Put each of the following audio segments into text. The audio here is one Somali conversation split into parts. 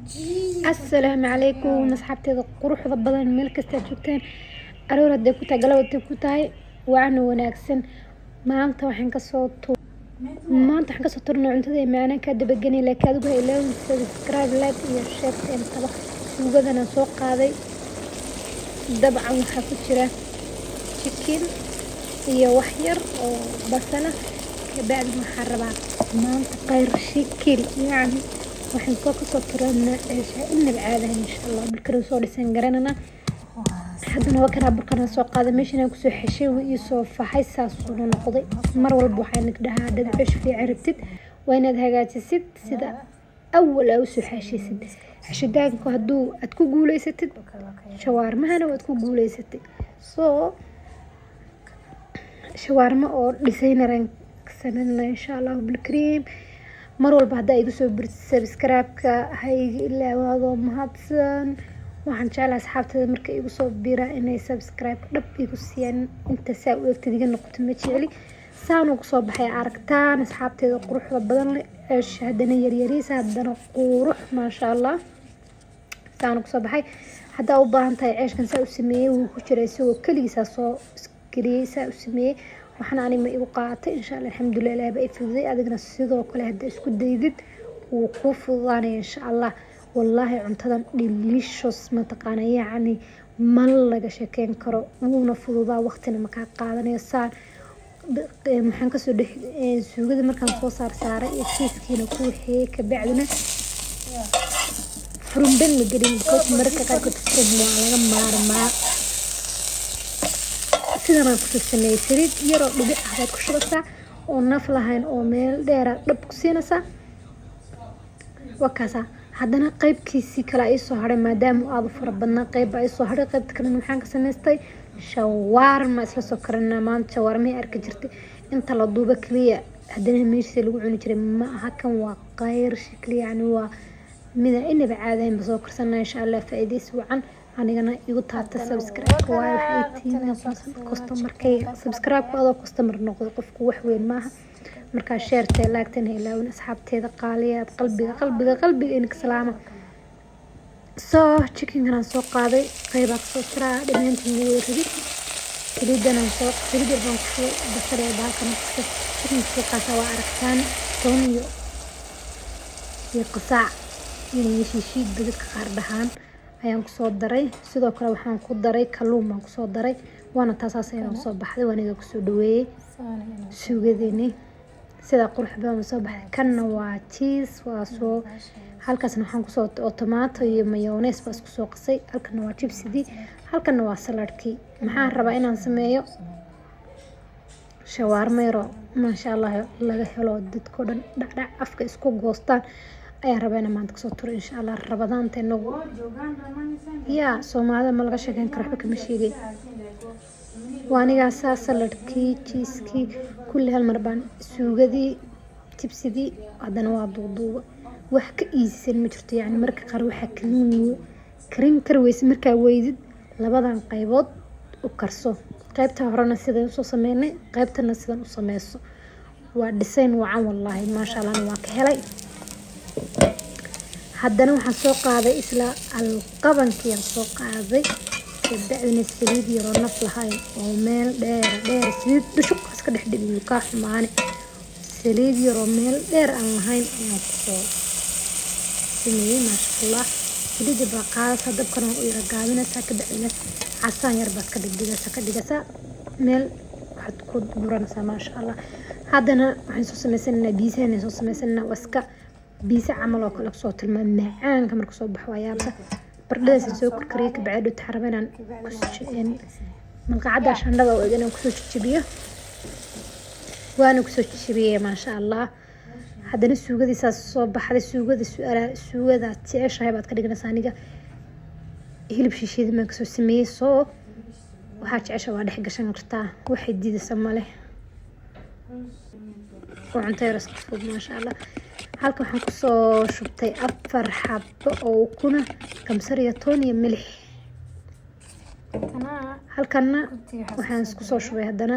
Asalaamu calaykum asxaabteeda quruxda badan, meel kastaa joogtaan, aroor hadday ku tahay, galab hadday ku tahay, wacna wanaagsan. Maanta waxaan kasoo turnay cuntada ee maanaan kaa dabagenay, laakiin adigu ha ilaawin subscribe, like iyo share intaba. Suugadana soo qaaday, dabcan waxaa ku jira chicken iyo wax yar oo basala. Kabacdi waxaan rabaa maanta khayr shikil, yacni waxaan kasoo turanaa ceesha inaba caadahan, insha Allah bilkara soo dhisan garanana. Haddana waa kanaa, burkana soo qaaday, meeshan aan kusoo xeshay, wuu ii soo faxay, saasuuna noqday. Mar walba waxaan dhahaa, haddaad ceesh fiican rabtid, waa inaad hagaajisid sida awal aa usoo xeshaysid. Xeshitaanku hadduu aad ku guuleysatid, shawaarmahana waad ku guuleysatay. Soo shawaarmo oo designer-an sameynaa, insha Allah bilkariim. Mar walba haddaa igu soo birtid, subscribe-ka ha iga ilaawaado, mahadsan. Waxaan jeclahay asxaabteeda marka igu soo biraa inay subscribe dhab igu siiyaan. Inta saa u egtid iga noqoto ma jecli. Saanuu kusoo baxay, aragtaan asxaabteeda quruxda badan leh. Ceesh haddana yaryariisa, haddana qurux, maasha Allah, saanu kusoo baxay. Haddaa u baahan tahay ceeshkan saa u sameeyey, wuu ku jira isagoo keligiisaa soo geliyey, saa u sameeyey. Waxaana anima igu qaatay, insha Allah, alxamdulilah, ilaah baa i fududay. Adigna sidoo kale haddaa isku daydid, wuu kuu fududaanaya, insha Allah. Wallaahi cuntadan delicious, mataqaana, yacni ma laga sheekeyn karo. Wuuna fududaa, waqtina makaa qaadanayo. Saan maxaan kasoo dhex suugada markaan soo saar saaray iyo cheese-kiina ku waxeeyey, kabacdina furumben ma gelin, because mararka qaarkood furum waa laga maarmaa. Sidanaan kusoo sameeyey, saliid yaroo dhibic ah baad ku shubaysaa oo naf lahayn oo meel dheera dhab ku siinaysaa. Waa kaasa. Haddana qeybkiisii kale iisoo hadhay, maadaama aada u fara badnaa, qeyb baa iisoo hadhay. Qeybta kalena waxaan ka samaystay shawaarma. Isla soo karinaa maanta shawaarmihii arki jirtay inta la duubo kaliya, haddana meeshii lagu cuni jiray ma aha. Kan waa khayr shikli, yacni waa mida inaba caadahayn ba. Soo karsanaa, insha Allah. Faa'iidaysi wacan. Anigana igu taabta subscribe, waayo waxay tihiin customer-kayga. Subscribe adoo customer noqdo qofku wax weyn maaha. Markaa share-tee, like-tan ha ilaawin. Asxaabteeda qaaliyaad, qalbiga, qalbiga, qalbiga inka salaama. Soo chickenkan soo qaaday, qeybaa kasoo jiraa, dhammaantiin wuu ridi. Saliidanaan soo, saliid yar baan ku shubay, basal iyo bahalkan chickenka soo qaata. Waa aragtaan, toon iyo qasaac iyo shiishiid dadka qaar dhahaan ayaan kusoo daray. Sidoo kale waxaan ku daray kalluun baan kusoo daray. Waana taasaas inoo soo baxday, waaniga kusoo dhaweeyey suugadeeni, sida qurux badan soo baxday. Kanna waa cheese, waa soo halkaasna waxaan kusoo oo tomato iyo mayonnaise baa isku soo qasay. Halkana waa chipsidii, halkana waa saladkii. Maxaan rabaa inaan sameeyo? Shawaarmo yaro, maasha Allah, laga helo, dadkoo dhan dhacdhac afka isku goostaan ayaan rabaa inaan maanta kasoo turo, insha Allah. Rabadaanta inagu yaa Soomaalida ma laga sheekeyn karo, waxba kama sheegay. Waa anigaasaa saladkii, cheese-kii, kulli hal mar baan suugadii, chipsidii, haddana waa duuduuba. Wax ka iisisan ma jirto. Yacni marka qaar waxaa karin kari weyse, markaa weydid, labadan qaybood u karso. Qaybta horena sidan usoo sameynay, qaybtana sidan u sameyso. Waa design wacan, wallaahi, maasha Allah, waa ka helay. Haddana waxaan soo qaaday isla alqabankii soo qaaday. Kabacdina saliid yaroo naf lahayn oo meel dheer dheer, saliid dhushuq iska dhex dhibiyo kaa xumaane, saliid yaroo meel dheer aan lahayn ayaan kusoo sameeyey, maasha Allah. Saliidda baa qaadaysaa, dabkana u yara gaabinaysaa, kabacdina casaan yar baad ka dhigdhigaysaa, ka dhigaysaa meel, waxaad ku guranaysaa, maasha Allah. Haddana waxaan soo sameysanaynaa biisahana soo sameysananaa. Waa iska biisa camal oo kale kusoo tilmaam. Macaanka marka soo baxo waa yaabsa. Baradhadaas soo karkariyay, kabacdi dhowta raba inaan malqacadda shandhada oo inaan kusoo jajabiyo, waana kusoo jajabiyey, maasha Allah. Haddana suugadiisaas soo baxday. Suugada su-aala suugadaad jeceshahay baad ka dhiganaysaa. Aniga hilib shisheedi baan kasoo sameeyey. Soo waxaa jecesha waa dhex gashan kartaa, waxay diidaysa male. Oo cunto yar iska fudud, maasha Allah. Halka waxaan kusoo shubtay 4 xabo oo ukuna, kamsar iyo toon iyo milix. Halkana waxaan isku soo shubay haddana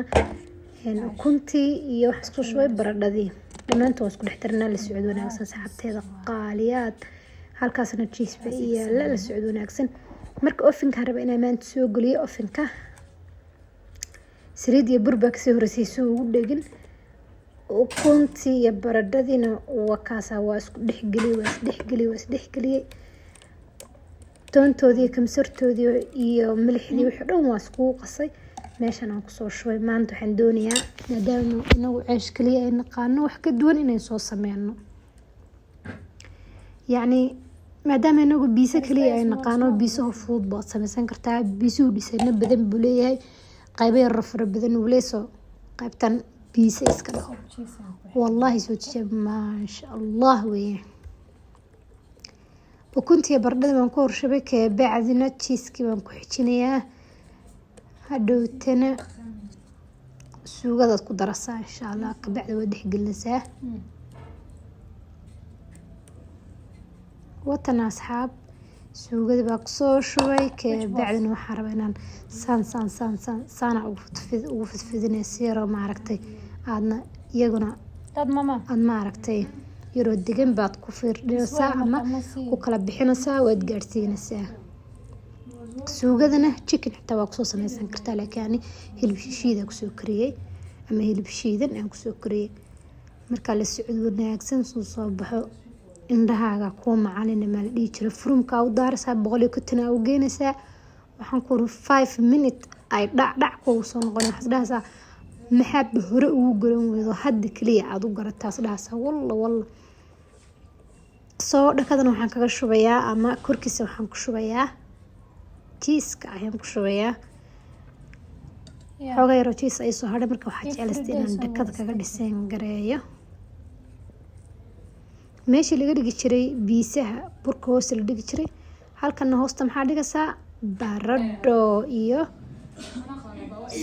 ukuntii iyo waxaan isku shubay baradhadii. Dhammaantood waan isku dhex daranaa. La socod wanaagsan, saxaabteeda qaaliyaad. Halkaasna cheese baa ii yaala. La socod wanaagsan. Marka ovenkaan raba inaan maanta soo geliyo ovenka. Saliid iyo bur baa kasoo horeysay si ugu dhegin. Ukuntii iyo baradhadiina waa kaasa, waa isku dhexgeliyey, waa isdhexgeliyey, waa isdhexgeliyey. Toontoodii iyo kamsartoodii iyo milixdii, wixii dhan waa iskugu qasay, meeshan aan kusoo shubay. Maanta waxaan doonayaa, maadaama inagu ceesh kaliya ay naqaano, wax ka duwan inay soo sameyno. Yacni maadaama inagu pizza kaliya ay naqaano, pizzaha fudud baad sameysan kartaa. Pizzuhu dhisano badan buu leeyahay, qaybo yar fara badan uu leeyahay. Qaybtan pizza iska dhaho, wallahi soo tijaab, maasha Allah weeye. Ukuntii iyo baradhada baan ku horshubay, kabacdina cheesekii baan ku xijinayaa. Hadhowtana suugadaad ku darasaa insha Allah, kabacdi waad dhexgelinaysaa. Watan asxaab, suugada baa kusoo shubay. Kabacdina waxaan rabaa inaan saan saan saan saan saana ugu fidfidinaya, si yaroo maaragtay aadna iyaguna aad maaragtay yaroo degan baad ku firdhinaysaa ama ku kala bixinaysaa, waad gaadhsiinaysaa. Suugadana chicken xitaa waa kusoo sameysan kartaa, laakiin ani hilib shishiida kusoo kariyey ama hilib shiidan aan kusoo kariyey. Markaa la socod wanaagsan. Suu soo baxo indhahaaga kuwa macalina maa la dhihi jira. Furunkaa u daaraysaa, 150 aa u geynaysaa. Waxaan ku uri 5 minute ay dhac dhac kugu soo noqon. Waxaad dhahaysaa, maxaadba hore ugu garan weydo, hadda kaliya aada u garataas dhahaysaa, walla walla. Soo dhakadana waxaan kaga shubayaa ama korkiisa waxaan ku shubayaa cheeseka ayaan ku shubayaa. Xoogaa yaroo cheese ay soo hadhay. Marka waxaa jeclaystay inaan dhakada kaga dhiseen gareeyo. Meeshii laga dhigi jiray pizzaha burka hoosta la dhigi jiray, halkana hoosta maxaa dhigaysaa? Baradho. Iyo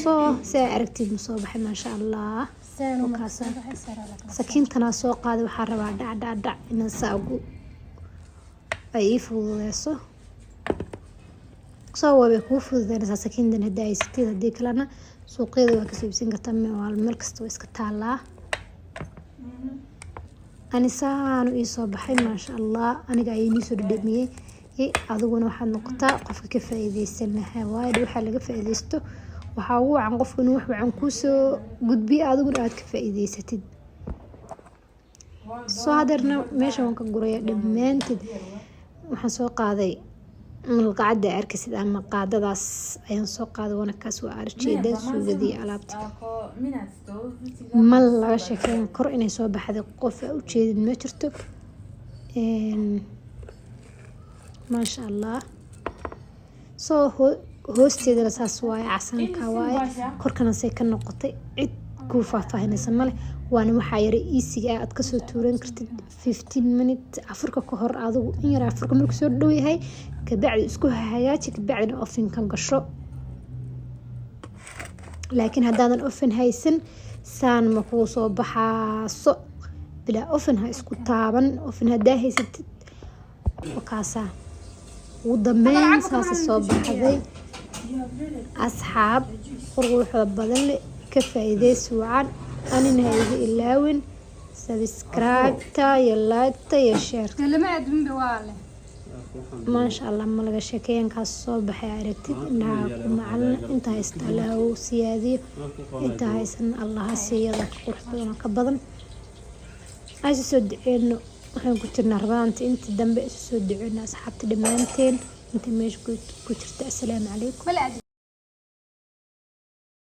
soo si ay aragtid ma soo baxay? Maasha Allah. Sakiintanaa soo qaaday. Waxaa rabaa dhac dhac dhac inaan saa ugu ay ii fududeyso. Soo waabay kuu fududeynaysaa sakiintan haddii haysatid. Haddii kalena suuqyada waa kasoo iibsan kartaa, meel kasta waa iska taalaa. Ani saanu ii soo baxay, maasha Allah. Aniga ayaa inii soo dhadhamiyey, adiguna waxaad noqotaa qofka ka faa'iideysan lahaa, waayo waxaa laga faa'iideysto waxaa ugu wacan qofka inuu wax wacan kuusoo gudbiyo, adiguna aad ka faa'iideysatid. Soo hadeerna meesha waan ka guraya dhammaanteed. Waxaan soo qaaday malqacada arkaysid ama qaadadaas ayaan soo qaaday. Wana kaas, waa arjeeda suugadii alaabta. Ma laga sheekeyn karo inay soo baxday, qof aa ujeedin ma jirto. Maasha Allah. Soo hoosteedana saas waaye, casanka waaye, korkana say ka noqotay cid kuu faahfaahinaysa male. Waana waxaa yara easyga ah aad kasoo tuuran kartid 15 minute afurka ka hor. Adigu in yar afurka markuu soo dhow yahay kabacdi isku hagaaji, kabacdina ovenka gasho. Laakiin haddaadan oven haysan, saan ma kuu soo baxaaso. Bilaa oven ha isku taaban. Oven haddaa haysatid, wakaasaa. Ugu dambeyn saasa soo baxday asxaab quruxda badan leh. Ka faa'iideysi wacan. Anina ha iga ilaawin subscribe-ta iyo like-ta iyo share. Maasha Allah, ma laga sheekeeyankaas soo baxay. Aragtid indhaha ku macalin. Inta haysta Allah u siyaadiyo, inta haysan Allah ha siiyada ka qurux badan oo ka badan. Isu soo duceyno, waxaan ku jirnaa rabadaanta inta dambe. Isu soo duceyno asxaabta dhammaanteen inta meesha ku jirta. Assalaamu calaykum.